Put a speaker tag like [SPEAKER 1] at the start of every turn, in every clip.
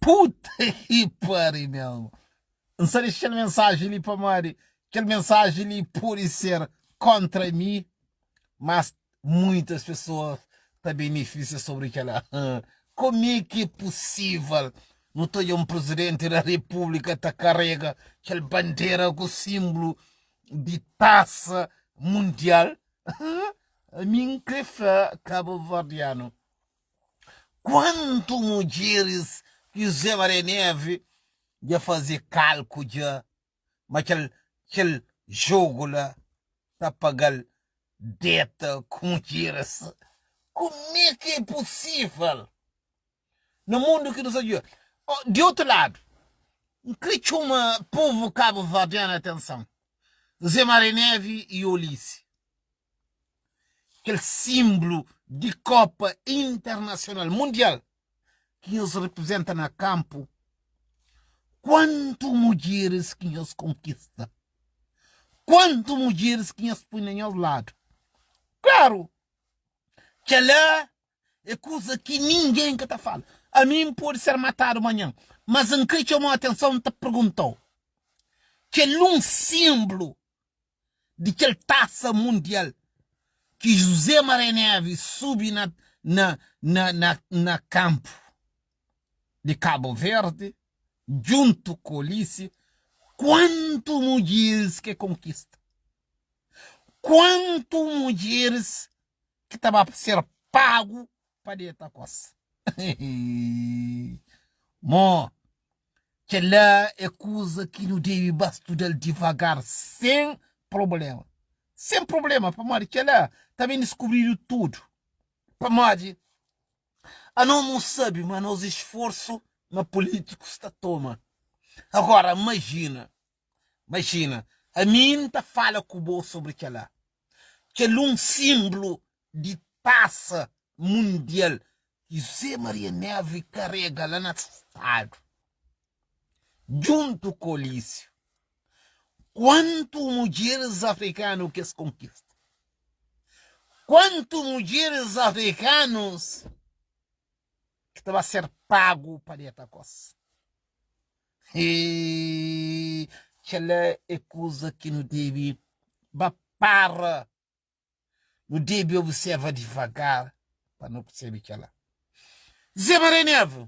[SPEAKER 1] Puta ki pari mesmo. N sta dexa kel mensaji li pamodi kel mensaji li pode ser kontra mi, mas muitas pessoas ta benefisia sobri kela. Como é ki é possível nu ta odja un presidenti da república ta karega kel bandera ku símbolo di tasa mundial? Ami N kre fla kabuverdianu. Kuantu mudjeris ki José Maria Neve dja faze kalku dja ma kel kel jogu la ta paga-l deta ku mudjeris? Kumé ki é pusível na mundu ki nu sta vive? Di otu ladu, N kre txoma povu kabuverdianu atenson, José Maria Neve i Ulisses. kel sinblu di kopa internasional, mundial, ki nhos riprizenta na kanpu, kuantu mudjeris ki nhos konkista? Kuantu mudjeris ki nhos pui na nhos ladu? Klaru, kel-la é kuza ki ningen ka ta fala. Ami N pode ser matadu manhan, mas N kre txoma-u atenson, N ta pergunta-u, kel un sinblu di kel tasa mundial ki José Maria Neves subi na na na na na kanpu di Cabo Verde djuntu ku Ulisses, kuantu mudjeris ke konkista? Kuantu mudjeris ki ta ba ser pagu pa deta kos? Mo Kel-la é kuza ki nu debe ba studa-l divagar, sen prubléma. Sen prubléma, pamodi kel-la ta ben diskubridu tudu. Pamodi anos nu sabe ma nos isforsu ma pulítikus ta toma. Agora, majina, majina, ami N ta fala ku bo sobri kel-la. Kel un sinblu di tasa mundial ki Zé Maria Neve karega la na stadu, djuntu ku Olísio. Kuantu mudjeris afrikanu ki es konkista? Kuantu mudjeris afrikanus ki ta ba ser pagu pa deta kos? Hee, kel-la é kuza ki nu debe ba para. Nu debe observa divagar pa nu persebe kel-la. Zé Maria Neve,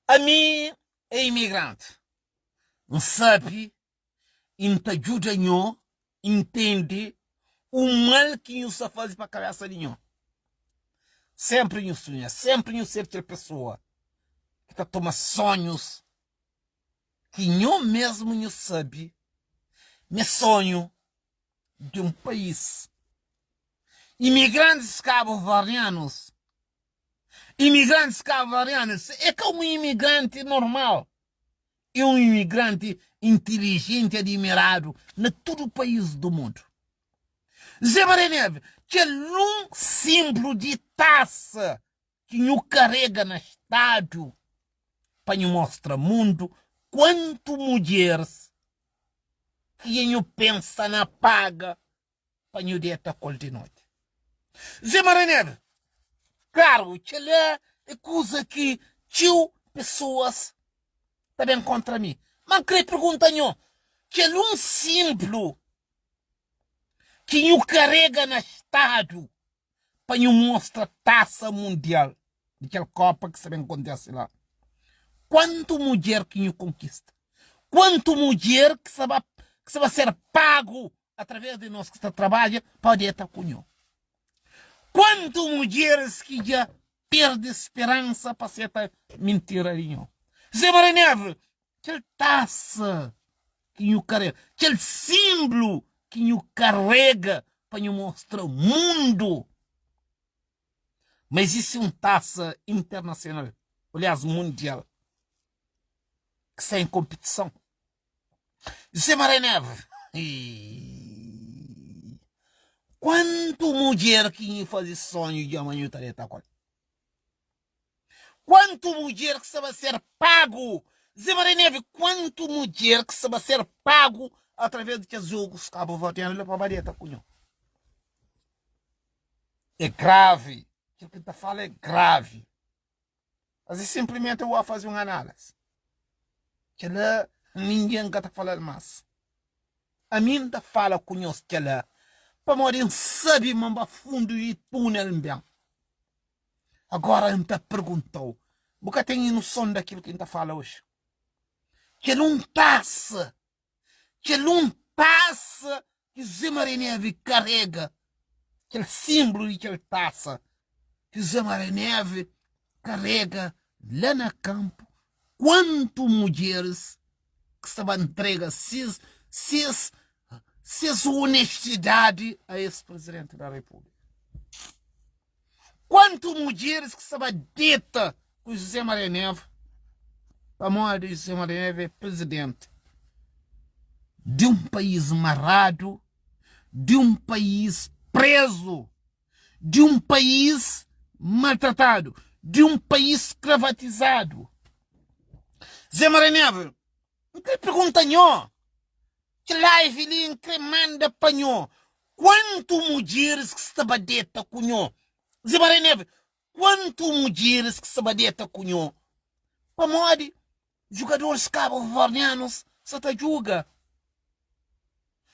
[SPEAKER 1] Ami é imigranti. N sabe i N ta djuda nho intende u mal ki nhu sta faze pa kabésa di nho. Sénpri nhu sunha, sénpri nhu ser kel pesoa ki ta toma sonhus ki nho mésmu nhu sabe ma é sonhu di un país. Imigrantis kabuverdianus, imigrantis kabuverdianus é ka un imigranti normal, é un imigranti intilijenti adimiradu na tudu país du mundu. Zé Maria Neve, kel un sinblu di tasa ki nhu karega na stadu pa nhu mostra mundu kuantu mudjeris ki dja nhu pensa na paga pa nhu deta ku el di noti. Zé Maria Neve, Klaru, kel-la é kuza ki txeu pesoas ta ben kontra mi. Má N krê pergunta nho, kel un sinblu ki nhu karega na stadu pa nhu mostra tasa mundial di kel kopa ki sta ben kontese la. Kuantu mudjer ki nhu konkista? Kuantu mudjer ki sta ba ki sta ba ser pagu atraves di nos ki sta trabadja pa deta ku nhu? Kuantu mudjeris ki dja perde speransa pa seta mintira di nhu? Zé Maria Neve, Kel tasa ki nhu karega, kel sinblu ki nhu karega pa nhu mostra mundu ma izisti un tasa internasional, aliás mundial, ki sta en konpitison. José Maria Neves, Kuantu mudjer ki nhu faze sonhu dja ma nhu ta deta ku el? Kuantu mudjer ki sta ba ser pagu? Zé Maria Neve, kuantu mudjer ki sta ba ser pagu através di kes jogus kabuverdianu la pa ba deta ku nho? É gravi, kel ki N ta fala é gravi. Asi sinplimenti bu ba faze un análise. Kel-la ningen ka ta fala-l más. Ami N ta fala ku nhos kel-la pamodi N sabe ma N ba fundu di túnel N ben. Agora N ta pergunta-u, bu ka ten noson dakilu ki N ta fala oji? Kel un tasa Kel un tasa ki Zé Maria Neve karega, kel sinblu di kel tasa ki Zé Maria Neve karega la na kanpu, kuantu mudjeris ki sta ba ntrega ses ses ses onestidadi a es Presidenti da Repúblika? Kuantu mudjeris ki sta ba deta ku José Maria Neves pamodi José Maria Neves é presidenti di un país maradu, di un país prezu, di un país maltratadu, di un país skravatizadu. José Maria Neves, N kre pergunta nho, Ki live li N kre manda pa nho Kuantu mudjeris ki sta ba deta ku nho Zé Maria Neves Kuantu mudjeris ki sta ba deta ku nho Pamodi jugadoris kabuverdianus sa ta juga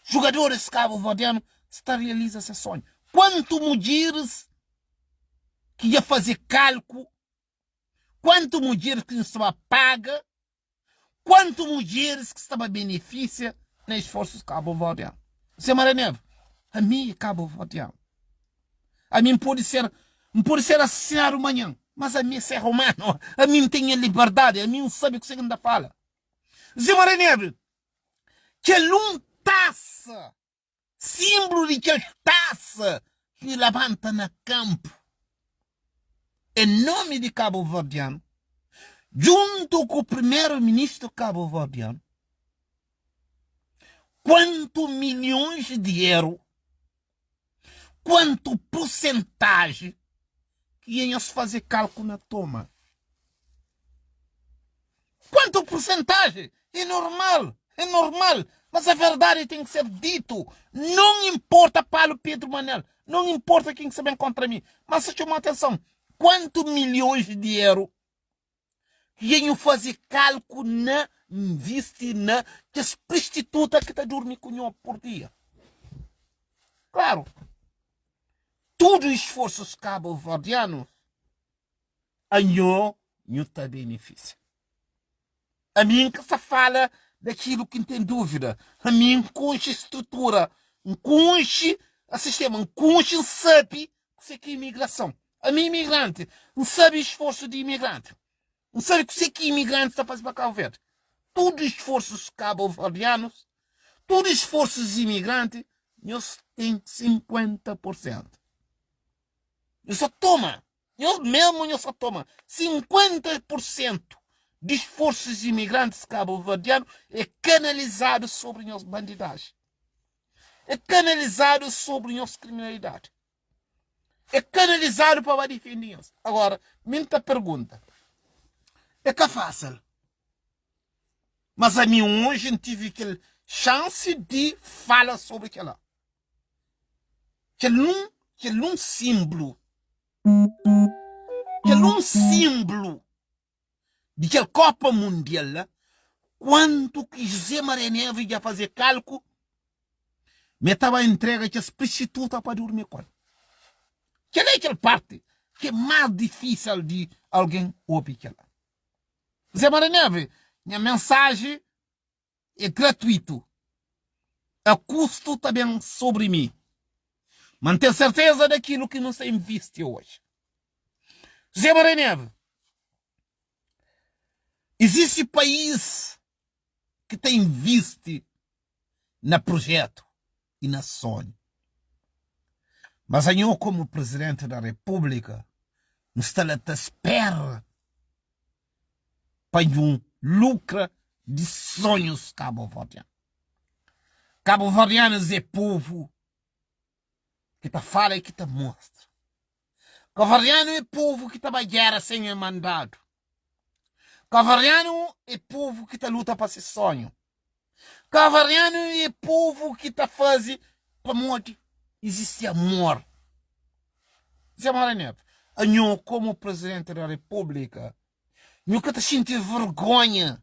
[SPEAKER 1] Jugadoris kabuverdianu sta realiza ses sonhu Kuantu mudjeris ki dja faze kalku Kuantu mudjeris ki sta ba paga Kuantu mudjeris ki sta ba benefisia na esforsus kabuverdianu? Zé Maria Neves, Ami é kabuverdianu. Ami N pode ser, N pode ser asasinadu manhan, mas ami é ser humanu. Ami N ten nha liberdadi, ami N sabe kuse ki N ta fala. Zé Maria Neves, Kel un tasa Sinblu di kel tasa ki labanta na kanpu en nomi di kabuverdianu, djuntu ku primeru-ministru kabuverdianu, kuantu milhons di eru, kuantu pursentaji ki nhos faze kalku na toma? Kuantu pursentaji? É normal, é normal, mas a verdade tem que ser dito. Não importa Paulo Pedro Manel, não importa quem que se bem contra mim, mas se chama atenção, quanto milhões de euro que eu fazer cálculo na investe na kes prostituta que tá dormir com nho por dia. Claro, tudo esforços cabo-verdianos Anho nhu ta benefisia. Ami N ka sa fala dakilu ki N ten duvida. Ami N konxe strutura, N konxe a sistema, N konxe, N sabe kuse ki imigrason. Ami imigranti, N sabe isforsu di imigranti. N sabe kuse ki imigrantis ta faze pa Kabu Verdi. Tudu isforsus kabuverdianus, tudu isforsus imigranti, nhos ten 50 pur sentu. Nhos sa toma, nhos mesmu nhos sa toma 50 pur sentu di sforsus imigrantis kabuverdianu é kanalizadu sobri nhos bandidaji, é kanalizadu sobri nhos kriminalidadi, é kanalizadu pa ba difende nhos. Agora, mi N ta pergunta, é ka fásil, mas ami oji N tive kel xansi di fala sobri kela. Kel un, kel un sinblu, kel un sinblu di kel Kopa Mundial la, kuantu ki José Maria Neves dja faze kalku, ma el ta ba entrega kes prostituta pa durmi ku el. Kel-la é kel parti ki é más difísil di algen obi kel-la. José Maria Neves, nha mensaji É gratuitu. A kustu ta ben sobri mi. Ma N ten serteza dakilu ki nu sta invisti oji. José Maria Neves, Izisti país ki ta invisti na projetu i na sonhu. Mas anho komu Presidenti da Repúblika, nu sta la ta spera pa nhu lukra di sonhus kabuverdianu. Kabuverdianus é povu ki ta fala i ki ta mostra. Kabuverdianu é povu ki ta bai gera sen é mandadu. Kabuverdianu é povu ki ta luta pa se sonhu. Kabuverdianu é povu ki ta faze pamodi izisti amor. Zé Maria Neto, anho komu Presidenti da Repúblika. Nhu ka ta xinti vergonha?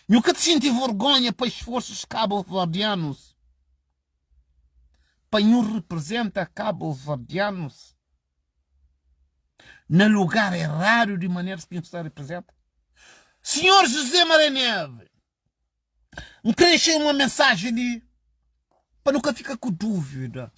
[SPEAKER 1] Nhu ka ta xinti vergonha pa esforsus kabuverdianus? Pa nhu representa kabuverdianus na lugar eradu di maneras ki nhu sta representa? Senhor José Maria Neves, N kre dexa uma mensajen li pa nu ka fika ku dúvida.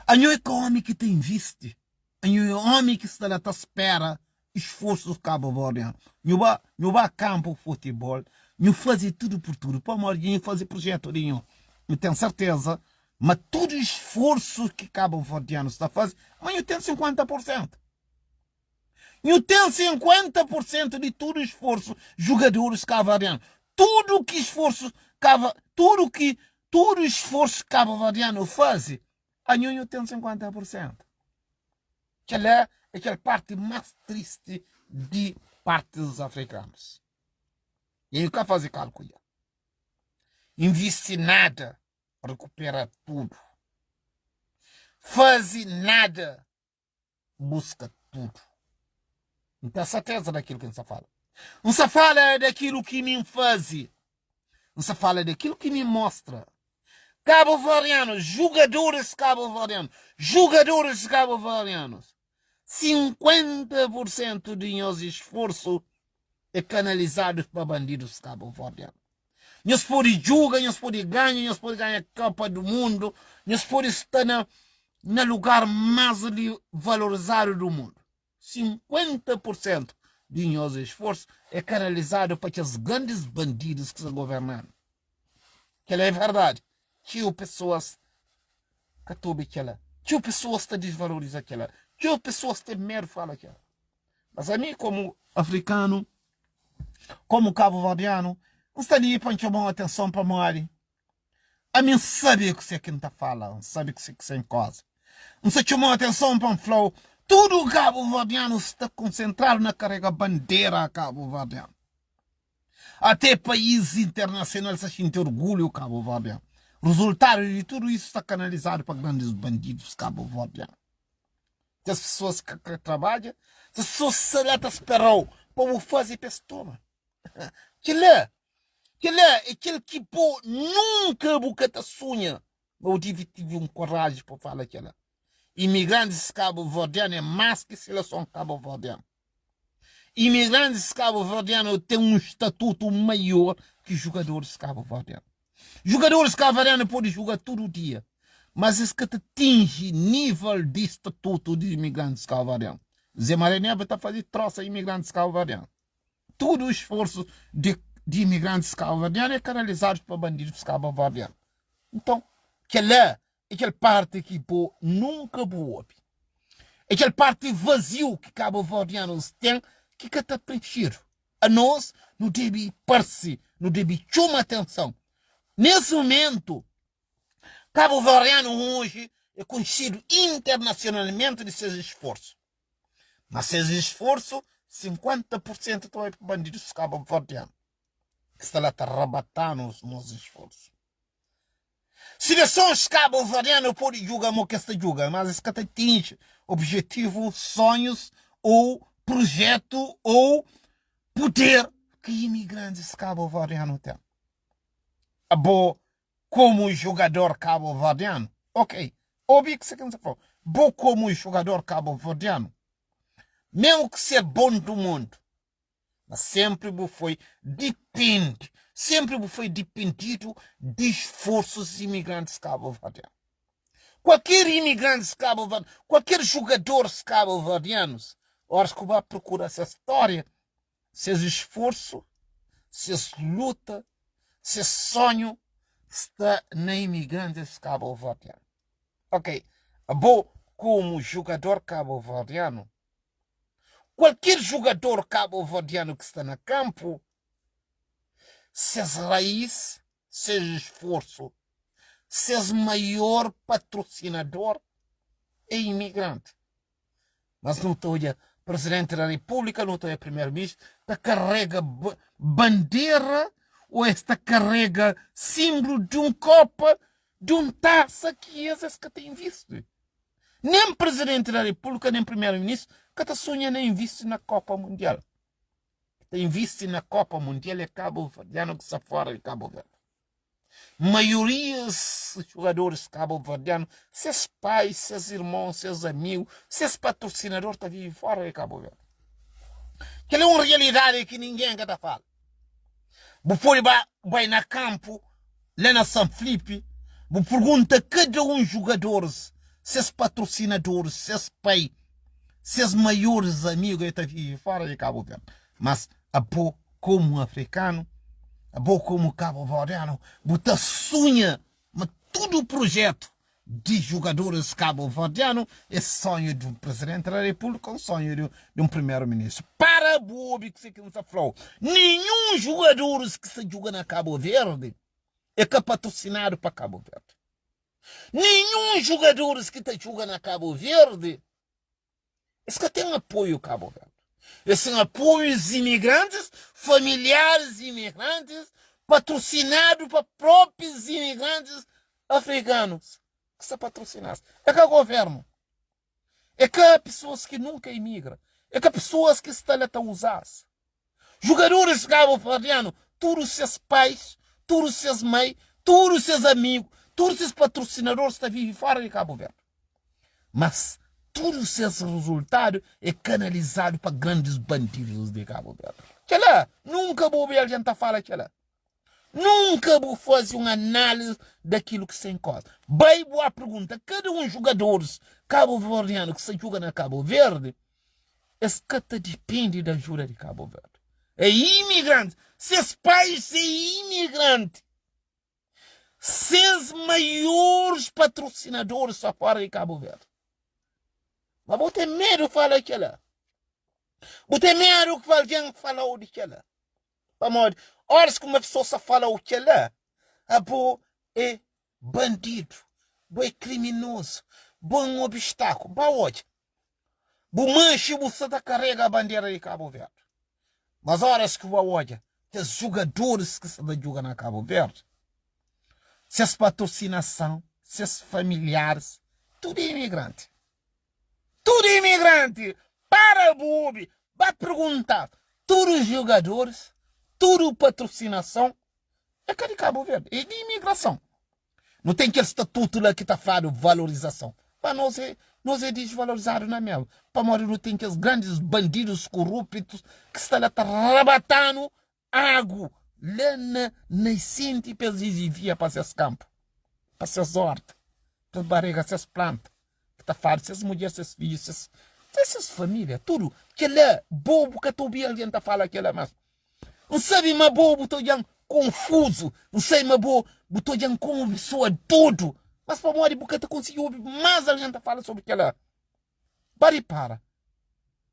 [SPEAKER 1] Anho é ka ómi ki ta invisti, anho é ómi ki sta la ta spera isforsus kabuverdianu. Nhu ba, nhu ba kanpu futibol, nhu faze tudu pur tudu, pamodi dja nhu faze prujetu di nhu. Nhu ten serteza ma tudu isforsu ki kabuverdianus ta faze, ma nhu ten 50 pur sentu. Nhu ten 50 por sentu di tudu isforsu jugadoris kabuverdianu. Tudu ki isforsu kava, tudu ki tudu isforsu kabuverdianu fazi, anho nhu ten 50 por sentu. Kel-la é kel parti más tristi di partis afrikanus. E nhu ka fazi kalku dja. Invisti nada, rekupera tudu. Fazi nada. buska tudu. N ten serteza dakilu ki N sta fala. N sta fala dakilu ki mi N faze. N sta fala dakilu ki mi N mostra. Kabuverdianus, jugadoris kabuverdianus, jugadoris kabuverdianus, 50 pur sentu di nhos isforsu é kanalizadu pa bandidus kabuverdianu. Nhos pode djuga, nhos pode ganha, nhos pode ganha Kopa du Mundu, nhos pode sta na na lugar más valorizadu du mundu. 50 pur sentu di nhos esforsu é kanalizadu pa kes grandis bandidus ki sta governanu. Kel-la é verdadi. Txeu pesoas ka ta obi kel-la. Txeu pesoas ta disvaloriza kel-la. Txeu pesoas ten medu fala kel-la. Mas ami komu afrikanu, komu kabuverdianu, N sta li pa N txoma-u atenson pamodi ami N sabe kuse ki N ta fala, N sabe kuse ki sta en koza. N sta txoma-u atenson pa N fla-u, tudu kabuverdianu sta konsentradu na karega bandera kabuverdianu. Ate país internasional sta xinti orgulhu kabuverdianu. Rezultadu di tudu isu sta kanalizadu pa grandis bandidus kabuverdianu. Kes pesoas ki ka trabadja, kes pesoas sta la ta spera-u pa bu faze pa es toma. Kel-la, kel-la é kel ki bo nunka bu ka ta sunha ma bu debe tive un koraji pa fala kel-la. Imigrantis kabuverdianu é más ki seleson kabuverdianu. Imigrantis kabuverdianu ten un statutu maior ki jugadoris kabuverdianu. Jugadoris kabuverdianu pode juga tudu dia, mas es ka ta atinji nível di statutu di imigrantis kabuverdianu. Zé Maria Neves ta faze trosa imigrantis kabuverdianu. Tudu isforsu di di imigrantis kabuverdianu é kanalizadu pa bandidus kabuverdianu. Nton, kel-la É kel parti ki bo nunka bu obi. É kel parti vaziu ki kabuverdianus ten ki ka ta prenxidu. Anos nu debe parse, nu debe txoma atenson. Nes mumentu, kabuverdianu oji é konxedu internasionalmenti di ses isforsu. Ma ses isforsu, 50 pur sentu ta bai pa bandidus kabuverdianu ki sta la ta rabata-nu nos isforsu. Silesons kabuverdianu pode djuga mo kes ta djuga, mas es ka ta atinji objetivu, sonhus ou prujetu ou puder ki imigrantis kabuverdianu ten. Abo komu jugador kabuverdianu, ok, obi kuse ki N ta fla-u, bo komu jugador kabuverdianu, mesmu ki ser bon du mundu, Ma senpri bu foi dipende, senpri bu foi dipendidu di sforsus imigrantis kabuverdianu. Kualker imigrantis kabuverdianu, kualker jugadoris kabuverdianus, oras ku ba prokura ses storia, ses sforsu, ses luta, ses sonhu sta na imigrantis kabuverdianu. Ok, abo komu jugador kabuverdianu, Kualker jugador kabuverdianu ki sta na kanpu, ses rais, ses sforsu, ses maior patrosinador é imigranti. Mas nu ta odja Presidenti da Repúblika, nu ta odja Primeru-Ministru ta karega bandera o es ta karega sinblu di un kopa, di un tasa ki es es ka ta invisti. Nen Presidenti da Repúblika, nen Primeru-Ministru ka ta sunha na invisti na Kopa Mundial. Ki ta invisti na Kopa Mundial é kabuverdianu ki sta fora di Kabu Verdi. Maiorias jugadoris kabuverdianu, ses pai, ses irmon, ses amigu, ses patrosinador ta vive fora di Kabu Verdi. Kel é un realidadi ki ningen ka ta fala. Bu pode ba bai na kanpu la na San Flipi, bu pergunta kada un jugadoris, ses patrosinadoris, ses pai, ses maioris amigu e ta vive fora di Kabu Verdi. Mas abo komu afrikanu, abo komu kabuverdianu, bu ta sunha ma tudu projetu di jugadoris kabuverdianu é sonhu di un Presidenti da Repúblika, un sonhu di un Primeru-Ministru. Para bu obi kuse ki N sta fla-u, ninhun jugadoris ki sta juga na Kabu Verdi é ka patrosinadu pa Kabu Verdi. Ninhun jugadoris ki ta juga na Kabu Verdi Es ka ten apoiu Cabo Verde. Es ten apoius imigrantis, familiaris imigrantis, patrosinadu pa propis imigrantis afrikanus ki sta patrosinas. É ka governu. É ka pesoas ki nunka imigra. É ka pesoas ki sta la ta uzas. Jugadoris kabuverdianu, tudu ses pais, tudu ses mai, tudu ses amigu, tudu ses patrosinadoris ta vive fora di Kabu Verdi. Mas tudu ses rezultadu é kanalizadu pa grandis bandidus di Kabu Verdi. Kela, nunka bu obi algen ta fala kela. Nunka bu faze un análise dakilu ki sta en koza. Bai bu a pergunta kada un jugadoris kabuverdianu ki sta juga na Kabu Verdi, es ka ta dipende di ajuda di Kabu Verdi. É imigrantis, ses pais é imigranti, ses maiores patrosinadoris sta fora di Kabu Verdi. Ma bu ten medu fala kela. Bu ten medu pa algen falau di kela. Pamodi óras ki uma pesoa sta fala-u kel-la, abo é bandidu, bo é kriminozu, bo é un obstákulu. Ba odja, bu manxe bu sta ta karega bandera di Kabu Verdi. Mas óras ki bu odja kes jugadoris ki sta ta djuga na Kabu Verdi, ses patrosinason, ses familiaris, tudu é imigranti. Tudu imigranti para bu obi, ba pergunta tudu jugadoris, tudu patrosinason é ka di Kabu Verdi, é di imigrason. Nu ten kel statutu la ki ta fladu valorizason, ma nos é nos é disvalorizadu na mesma, pamodi nu ten kes grandis bandidus koruptus ki sta la ta rabata-nu Agu la na nasenti pa es disvia pa ses kanpu, pa ses orta, pa es barega ses planta, ki ta fala ses mudjer, ses fidju, ses ses familia, tudu. Kela bobu ka ta obi algen ta fala kela mas. N sabi ma bo bu ta odjan konfuzu, N sabi ma bo bu ta odjan komu pesoa dodu, mas pamodi bu ka ta konsigi obi mas algen ta fala sobri kela? Ba ripara,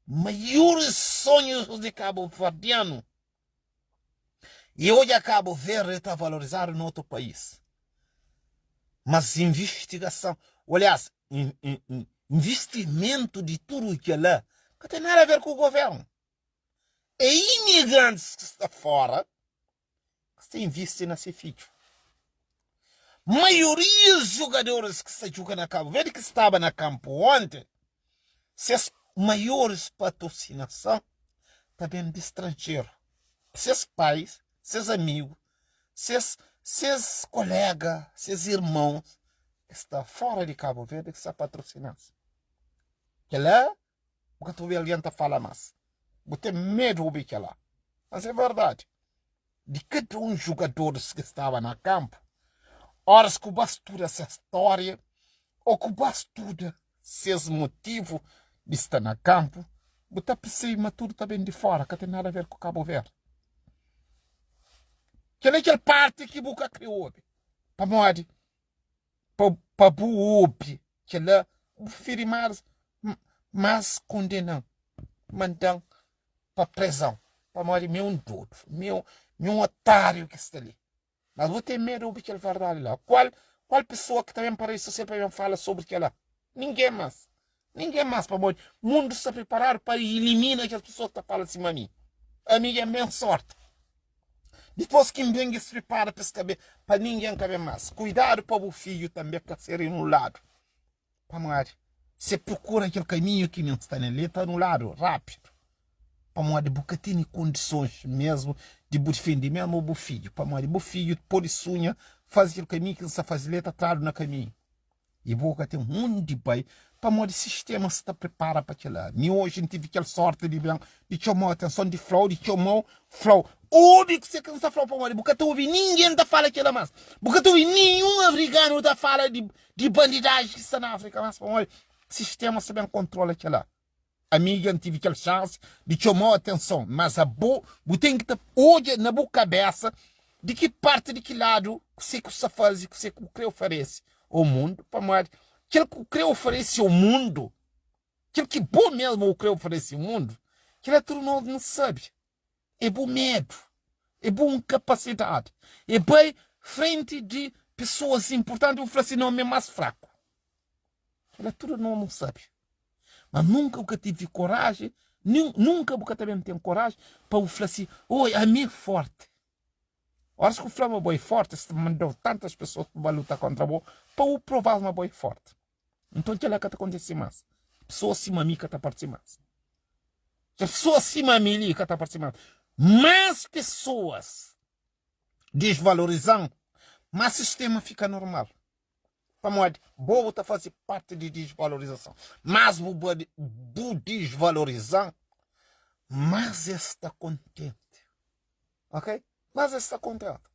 [SPEAKER 1] maiores sonhos di kabuverdianu e odja Kabu Verdi ta valorizadu na otu país. Mas investigason, aliás, investimentu di tudu kela ka ten nada a ver ku governu. É imigrantis ki sta fora ki sta invisti na se fidju. Maioria jugadoris ki sta juga na Kabu Verdi ki staba na kampu onti, ses maioris patrosinason ta ben di stranjeru. Ses pais, ses amigu, ses ses kolega, ses irmons ki sta fora di Kabu Verdi ki sta patrosinas. Kela Bu ka ta obi algen ta fala mas. Bu ten medu obi kela. Mas é verdadi. Di kada un jugadoris ki staba na kampu, oras ku ba studa ses storia o ku ba studa ses motivu di sta na kampu, bu ta persebi ma tudu ta ben di fora, ka ten nada a ver ku Kabu Verdi. Kel é kel parti ki bu ka kre obi. Pamodi? Pa pa bu obi kela bu firi mas mas kondenan mandan pa prezon pamodi mi é un dodu mi é mi é un otáriu ki sta li mas bu ten medu obi kel verdadi la kual kual pesoa ki ta ben pa redi sosial pa ben fala sobri kela ningen mas Ningen más, pamodi mundu sta priparadu pa ilimina kes pesoa ki ta fala sima mi. Ami dja N ben sórti. Dipôs ki N ben, es pripara pa es ka ben, pa ningen ka ben más. Kuidadu pa bu fidju tanbê ka ser inuladu. Pamodi? Se prokura kel kaminhu ki mi sta nel, el ta anuladu rápidu, pamodi bu ka tene kondisons mesmu di bu difende mesmu bu fidju, pamodi bu fidju pode sunha faze kel kaminhu ki N sta faze li, el ta tradu na kaminhu i bu ka ten undi bai, pamodi sistema sta pripara pa kila. Mi oji N tive kel sorti di ben di txomau atenson, di flau, di txomau, flau, obi kuse ki N sta flau, pamodi bu ka ta obi ningen ta fala kila mas, bu ka ta obi ninhun afrikanu ta fala di Di bandidaji ki sta na Afrika mas pamodi sistema sta ben kontrola kela. Ami dja N tivi kel xansi di txomau atenson, mas abo bu ten ki ta odja na bu kabesa di ki parti, di ki ladu, kuse ki bu sta faze, kuse ki bu kre oferese o mundu, pamodi kel ki bu kre oferese o mundu, kel ki bo mesmu bu kre oferese mundu, kila tudu nos nu sabe. É bu medu, é bu inkapasidadi, é bai frenti di pesoas inpurtanti bu fla si no mi é más fraku. Kila tudu no nu sabe. Ma nunka bu ka tivi koraji, nunka bu ka ta ben ten koraji pa bu fla si, oi ami é forti. Oras ki bu fla ma bo é forti, es ta mandau tantas pesoas pa ba luta kontra bo pa bu provas ma bo é forti. Nton kel-la ka ta kontise más. Pesoas sima mi ka ta parse más. Kes pesoas sima mi li ka ta parse más. Más pesoas disvaloriza-m, más sistéma fika normal. Pamodi bo bu ta faze párti di disvalorizason. Más bu bu disvaloriza-m, más es ta kontenti. Ok? Más es ta kontenti.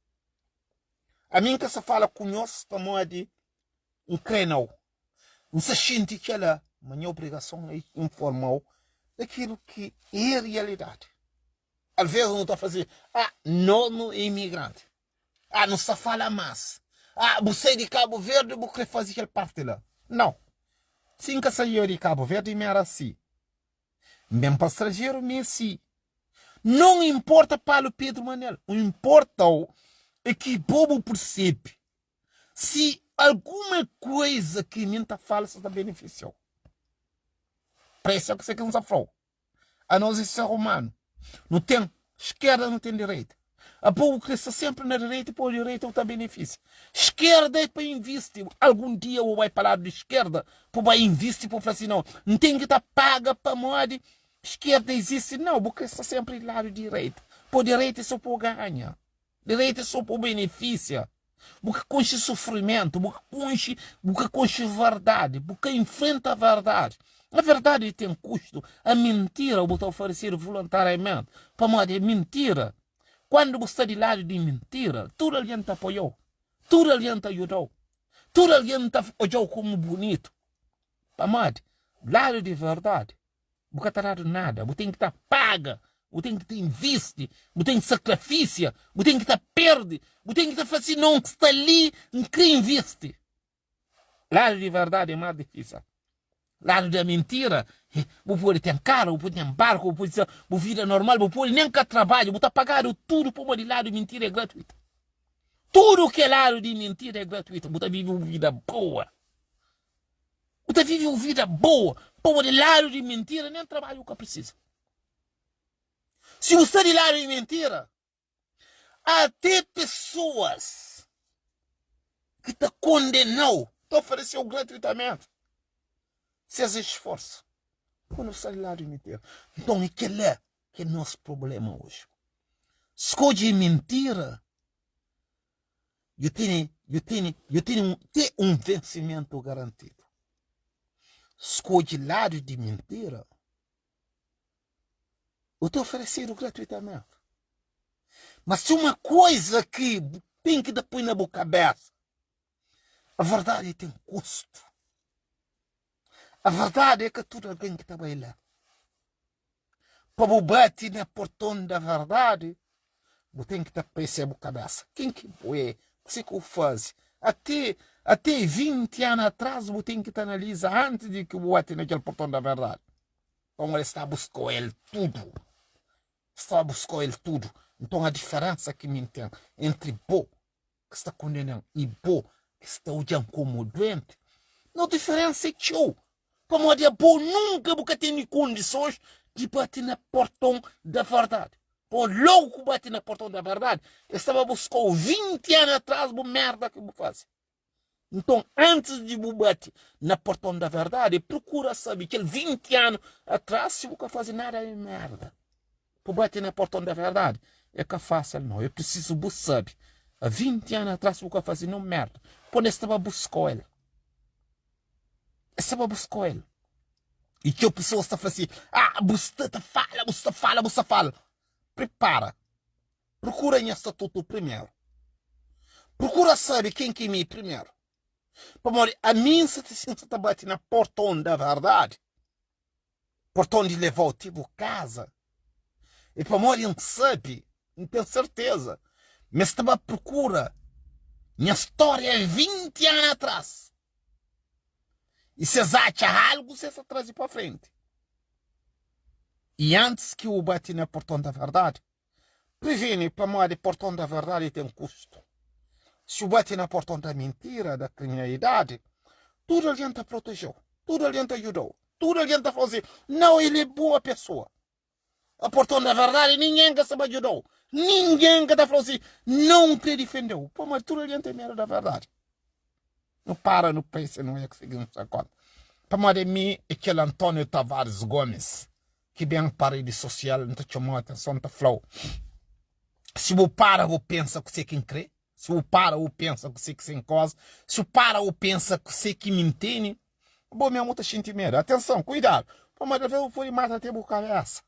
[SPEAKER 1] Ami N ka sta fala ku nhos pamodi N kre nau. N sa xinti kela ma nha obrigason é informa-u dakilu ki é rialidadi. Alvês nu ta fla si, Ah, nos nu é imigranti. Ah, nu sta fala más. Ah, bu sai di Kabu Verdi bu kre faze kel parti la. Nau. Si N ka saía di Kabu Verdi mi éra si. N ben pa stranjeru mi é si. Non inporta Palu Pedru Manel. U inporta-u é ki bo bu persebe Si alguma koisa ki mi N ta fala sa ta benefisiau, presta kuse ki N sa flau. Anos é ser umanu, nu ten skerda nu ten direita. Abo bu kre sta senpri na direita poi direita bu ta benefisia. Skerda é pa invisti, algun dia bu bai pa ladu di skerda pa bu bai invisti pa bu fla si nau N ten ki ta paga pamodi skerda izisti. Nau, bu kre sta senpri di ladu direita, po direita é so pa bu ganha. Direita é só pa benefísia. Bu ka konxe sufrimentu, bu ka konxe, bu ka konxe verdadi, bu ka enfrenta verdadi. A verdadi ten kustu, a mintira bu ta oferesedu voluntariamenti, pamodi é mintira. Kuandu bu sta di ladu di mintira, tudu algen ta apoiau, tudu algen ta djudau, tudu algen ta odjau komu bunitu, pamodi ladu di verdadi. Bu ka ta dadu nada, bu ten ki ta paga, bu ten ki ta invisti, bu ten ki sakrafisia, bu ten ki ta perde, bu ten ki ta fla si non sta li, N kre invisti. Ladu di verdadi é más difísil. Ladu da mintira, bu pode ten karu, bu pode ten barku, bu pode ten bu vida normal, bu pode nen ka trabadja, bu ta pagadu tudu pamodi ladu di mintira é gratuitu. Tudu ki é ladu di mintira é gratuitu, bu ta vive un vida boa. Bu ta vive un vida boa, pamodi ladu di mintira nen trabadju bu ka prisiza. Si bu sta di ladu di mintira, ate pesoas ki ta kondena-u ta oferese-u gratuitamenti ses esforsu. Quando bu sta di ladu di mintira. Nton é kel-la ki é nos prubléma oji. Skodje mintira Yo tene, yo tene, yo tene un, te un vensimentu garantidu. Skodje ladu di mintira, bu ta oferesedu gratuitamenti. Ma si uma koisa ki bu ten ki ta poi na bu kabesa, a verdadi ten kustu. A verdadi é ka tudu algen ki ta bai la. Pa bu bati na porton da verdadi, bu ten ki ta presia bu kabesa. Ken ki bu é? Kuse ki bu faze? Ate, ate 20 anu atras bu ten ki ta analiza antis di ki bu bati na kel porton da verdadi. Pamodi es ta buska el tudu. Es ta buska el tudu. Nton a diferensa ki mi ten entri bo ki sta kondena-m i bo ki sta odja-m komu duenti, nos diferensa é txeu, pamodi abo nunka bu ka tene kondisons di bati na porton da verdadi. Pamodi logu ku bati na porton da verdadi, es ta ba buska-u 20 anu atras bu merda ki bu faze. Nton, antis di bu bati na porton da verdadi, prokura sabe kel 20 anu atras si bu ka faze nada di merda. Bu bati na porton da verdadi é ka fásil nau, é prisizu bu sabe. A 20 anu atras bu ka faze nen merda, pon es ta ba buskau el. Es ta ba buskau el. I txeu pesoas ta fla si, ah, bu sta ta fala, bu sta fala, bu sta fala. Pripara. Prokura nha statutu primeru. Prokura sabe ken ki mi primeru. Pamodi ami N sta si N sta ta bati na porton da verdadi, porton di levau ti bu kaza. E pamodi N sabe, N ten serteza, ma es ta ba prokura nha storia 20 anu atras. I si es atxa algu, si es ta traze pa frenti. I antis ki bu bati na porton da verdadi, Privini, pamodi porton da verdadi ten kustu. Si bu bati na porton da mintira, da kriminalidadi, tudu algen ta proteje-u, tudu algen ta djuda-u, tudu algen ta fla-u si, Nau, el é boa pesoa. A porton da verdadi, ningen ka sta ba djuda-u, ningen ka ta fla-u si, Nau, N kre difende-u, pamodi tudu algen ten medu da verdadi. Nu para nu pensa nu oja kuzê ki nu sta konta. Pamodi mi é kel António Tavares Gomes ki ben pa redi sosial, N ta txoma-u atenson, N ta fla-u, si bu para bu pensa kuzê ki N kre, si bu para bu pensa kuzê ki sen koza, si bu para bu pensa kuzê ki mi N tene, bo mésmu bu ta xinti medu. Atenson, kuidadu, pamodi alvês bu pode mata até bu kabésa.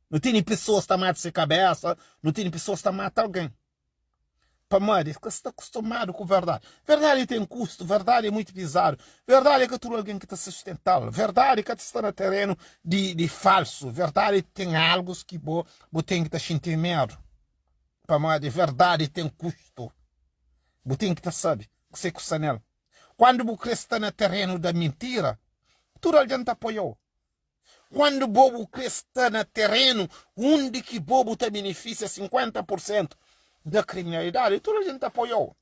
[SPEAKER 1] Nu tene pesoas ta mata se kabésa, nu tene pesoas ta mata algen. Pamodi es ka sta kustumadu ku verdadi. Verdadi ten kustu, verdadi é muitu pizadu, verdadi é ka tudu algen ki ta sustental, verdadi ka ta sta na terenu di, di falsu, verdadi ten algus ki bo, bu ten ki ta xinti medu. Pamodi verdadi ten kustu. Bu ten ki ta sabe kuse ku sta nel. Kuandu bu kre sta na terenu da mintira, tudu algen ta apoiau. Kuandu bo bu kre sta na terenu undi ki bo bu ta benefisia 50 pur sentu da kriminalidadi, tudu algen ta apoiau.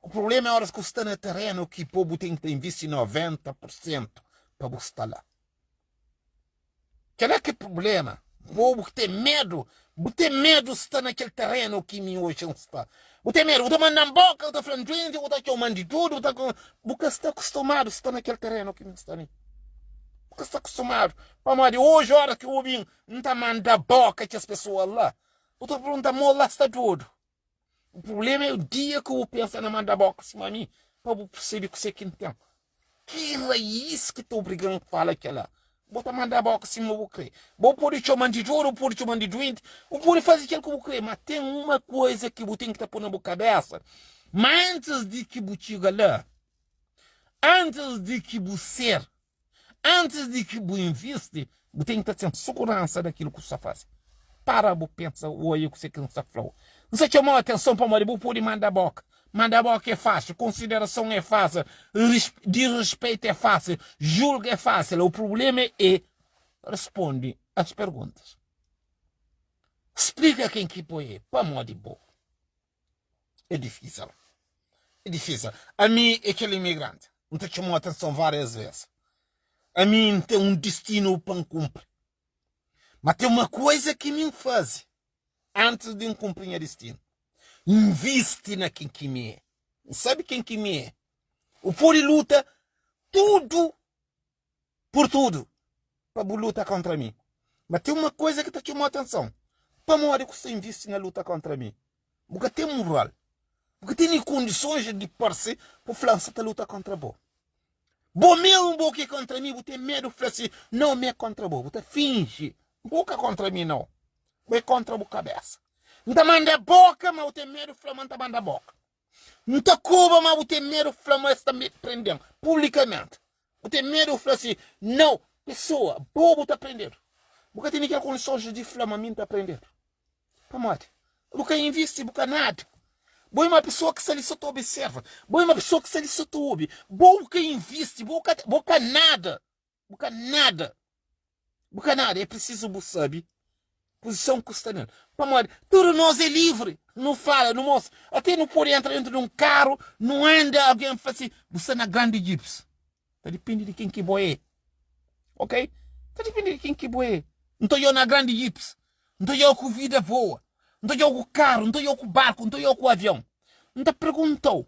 [SPEAKER 1] O prublema é oras ki bu sta na terenu ki bo bu ten ki ta invisti 90 pur sentu pa bu sta la. Kela ki prublema. Bo bu ten medu, bu ten medu sta na kel terenu ki mi oji N sta. Bu ten medu, bu ta manda-m boka, bu ta fla-m duenti, bu ta txoma-m di tudu, bu ta bu ka sta kustumadu sta na kel terenu ki mi sta li. Bu ka sta kustumadu. Pamodi oji ora ki bu bin, N ta manda boka kes pesoa la. Bu ta pergunta, mo la sta dodu. O problema é o dia ki bu pensa na manda boka sima mi, pa bu percebe kuse ki N ten. Ki raiz ki ta obriga-m fala kela? Bo ta manda boka sima bu kre. Bo pode txoma-m di dodu, bu pode txoma-m di duenti, bu pode faze kel ki bu kre, ma ten uma koza ki bu ten ki ta poi na bu kabesa, ma antis di ki bu txiga la, antis di ki bu ser, Antis di ki bu invisti, bu ten ki ta ten suguransa di kilu ku sta faze. Para bu pensa, oia kuse ki N sta fla-u. N sta txoma-u atenson pamodi bu pode manda boka. Manda boka é fásil, konsiderason é fásil, disrespeito é fásil, julga é fásil. O prubléma é responde as perguntas. Splika ken ki bo é, pamodi bo. É difísil. É difísil. Ami é kel imigranti. N ta txoma atenson várias vez. Ami N ten un distinu pa N kunpri. Ma ten uma koisa ki mi N faze antis di N kunpri nha distinu. N invisti na ken ki mi é. N sabe ken ki mi é. U pode luta tudu pur tudu pa bu luta kontra mi. Ma ten uma koisa ki ta txoma atenson. Pamodi ku sta invisti na luta kontra mi? Bu ka ten mural. Bu ka tene kondisons di parse pa fla N sta ta luta kontra bo. Bo mesmu bo ki é kontra mi, bu ten medu fla si, Nau, mi é kontra bo. Bu ta finji. Bo ka kontra mi, nau. Bo é kontra bu kabesa. N ta manda boka, ma bu ten medu fla ma N ta manda boka. N ta koba ma bu ten medu fla ma es ta prende-m publikamenti. Bu ten medu fla si, Nau, pesoa, bo bu ta prendedu. Bu ka tene kel kondisons di fla ma mi N ta prendedu. Pamodi? Bu ka invisti, bu ka nada. Bo é uma pesoa ki sta li so ta observa. Bo é uma pesoa ki sta li so ta obi. Bo bu ka invisti, bo ka, bo ka nada. Bu ka nada. Bu ka nada. É prisizu bu sabe puzison ku sta nel. Pamodi tudu nos é livri. Nu fala, nu mostra. Até nu pode entra dentru di un karu, nu anda, algen fla si, bu sta na grandi Jeeps. Ta dipende di ken ki bo é. Ok? Ta dipende di ken ki bo é. N ta odjau na grandi Jeeps. N ta odjau ku vida boa. N ta odjau ku karu, N ta odjau ku barku, N ta odjau ku avion. N ta perguntau.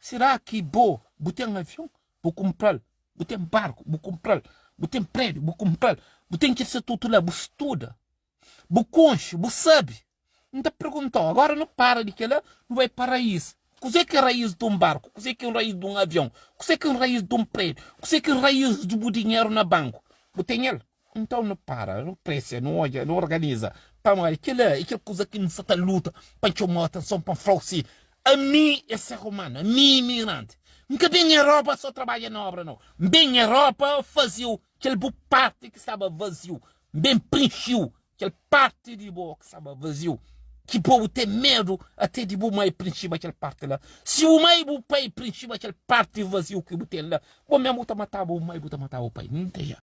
[SPEAKER 1] Será ki bo bu ten avion? Bu kunpra-l. Bu ten barku? Bu kunpra-l. Bu ten prédiu? Bu kunpra-l. Bu ten kel statutu la? Bu studa. Bu konxe, bu sabe. N ta pergunta-u, agora nu para di kel-la, nu bai pa raís. Kuzê ki é raís di un barku? Kuzê ki é raís di un avion? Kuzê ki é raís di un prédiu? Kuzê ki é raís di bu dinheru na banku? Bu ten el? Nton nu para, nu presia, nu odja, nu organiza. Pamodi kel-la é kel kuza ki nu sta ta luta pa N txoma-u atenson, pa N fla-u si, ami é ser umanu, ami é imigranti. N ka ben Europa so trabadja na obra, nau. N ben Europa faze-u kel bu parti ki staba vaziu. N ben prinxi-u kel parti di bo ki staba vaziu, ki pô-u ten medu ate di bu mai prinxiba kel parti la. Si bu mai i bu pai prinxiba kel parti vaziu ki bu ten la, bo mésmu bu ta mataba bu mai, bu ta mataba bu pai. N ta ja.